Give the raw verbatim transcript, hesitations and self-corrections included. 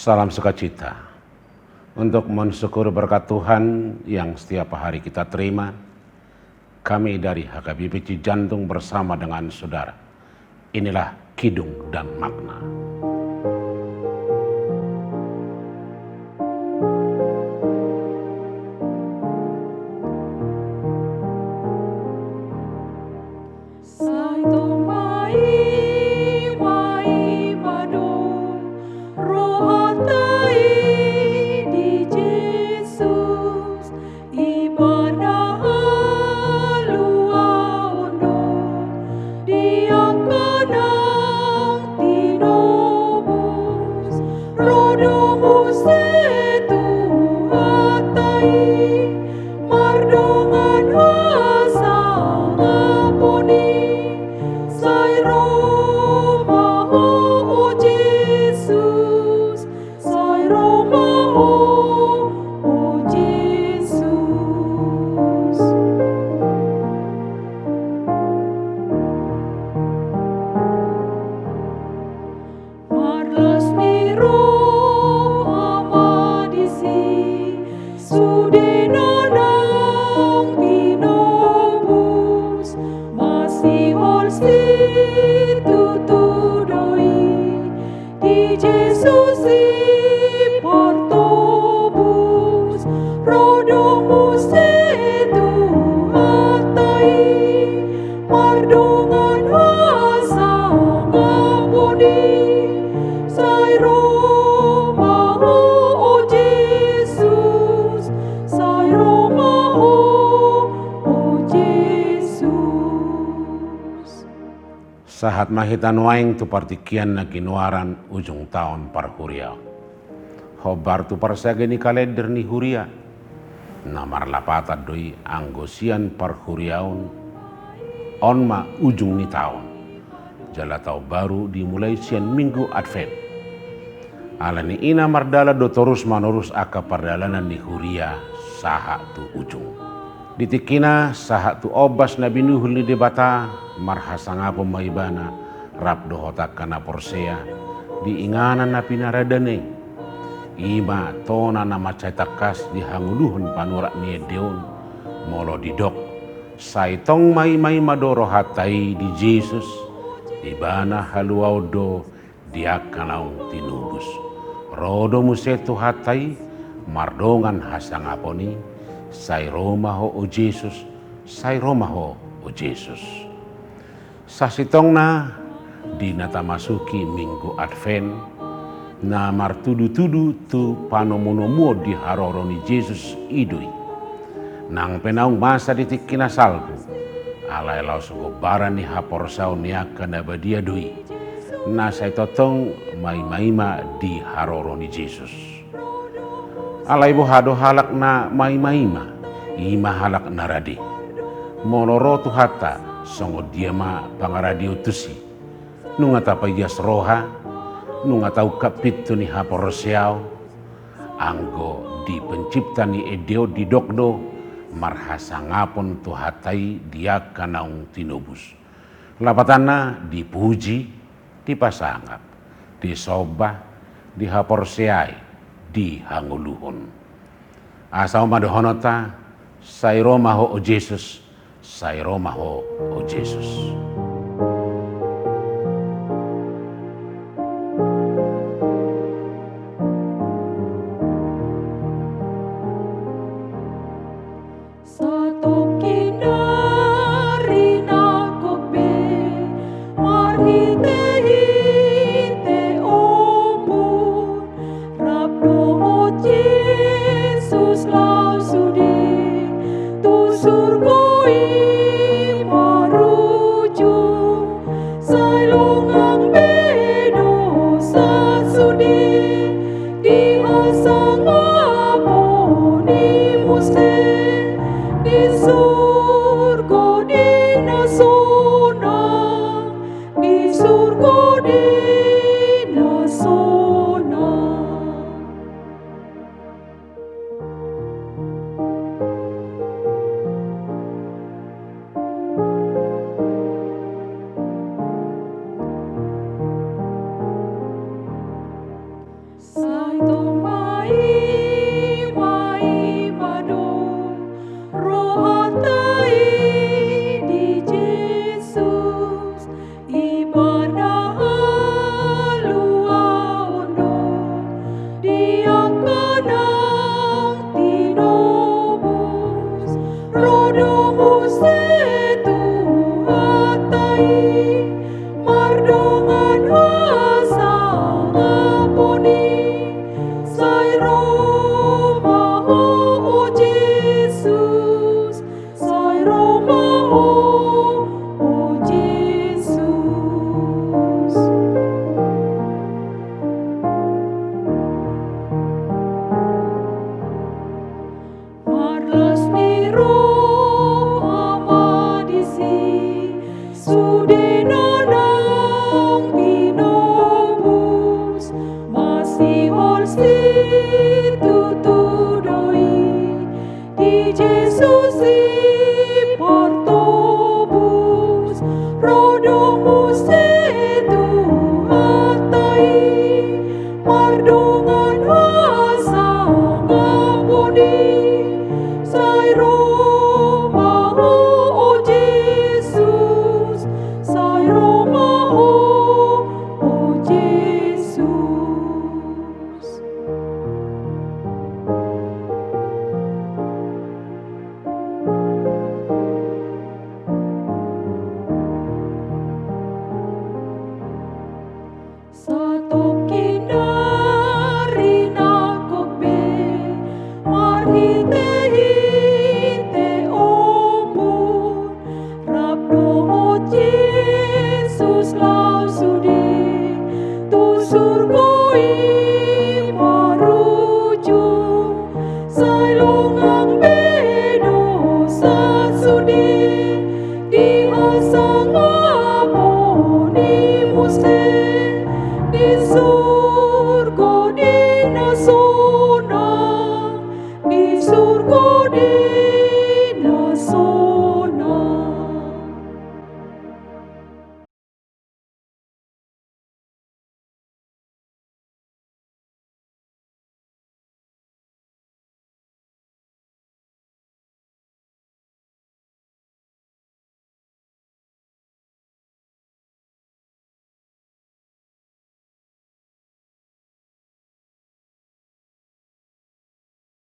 Salam sukacita. Untuk mensyukuri berkat Tuhan yang setiap hari kita terima, kami dari H K B P Cijantung bersama dengan saudara. Inilah Kidung dan Makna. Sai tong maima-ima do rohanta i di Jesus, Ibana haluaon do di angka naung tinobus. Ro do muse Tuhanta i mardongan hasangapon i. Sai ro ma Ho, o Jesus, sai ro ma Ho, o Jesus. Marlas ni roha ma disi, sude na naung tinobus, masihol situtu do i di Jesus i partobus. Ro do muse Tuhanta i mardongan hasangapon i. Sai ro ma Ho, o Jesus, sai ro ma Ho, o Jesus. Sahat ma hita nuaeng tu partingkian na ginoaran ujung taon parhuriaon. Hombar tu parsagi ni kalender ni huria, na marlapatan do i anggo sian parhuriaon, on ma ujung ni taon. Jala taon baru dimulai sian Minggu Advent. Alani i na mardalan do torus manorus angka pardalanan ni huria sahat tu ujung. Di tingkina sahat tu ombas na binuhul ni Debata, marhasangapon ma ibana rap dohot angka na porsea di inganan na pinaradana i. I ma tona na mansai tangkas di hangoluhon panurat ni ende on, molo didok: Sai tong maima-ima do rohanta i di Jesus, Ibana haluaon do di angka naung tinobus. Ro do muse Tuhanta i mardongan hasangapon i. Sai ro ma Ho, o Jesus, sai ro ma Ho, o Jesus. Sasintongna di na tamasuki Minggu Advent, na martudu-tudu tu panomu-nomuon di haroro ni Jesus i do i. Nang pe naung masa di tingki na salpu, alai laos gombaran ni haporseaon ni angka na badia do i, na sai tongtong maima-ima di haroro ni Jesus. Alai boha do halak na maima-ima? I ma halak na rade. Molo ro Tuhanta, songon dia ma pangaradeon tusi? Nunga tapaias roha, nunga taungkap pintu ni haporseaon. Anggo di pencipta ni ende on didok do, marhasangapon Tuhanta i di angka naung tinobus. Lapatanna dipuji, dipasangap, disomba, dihaporseai, dihangoluhon. Asa on ma dohononta: Sai ro ma Ho, o Jesus, sai ro ma Ho, o Jesus. Satongkin nari nangkok pe marhite-hite ombun, rap dohot Jesus laos sude tu surgo i maruju. Susi.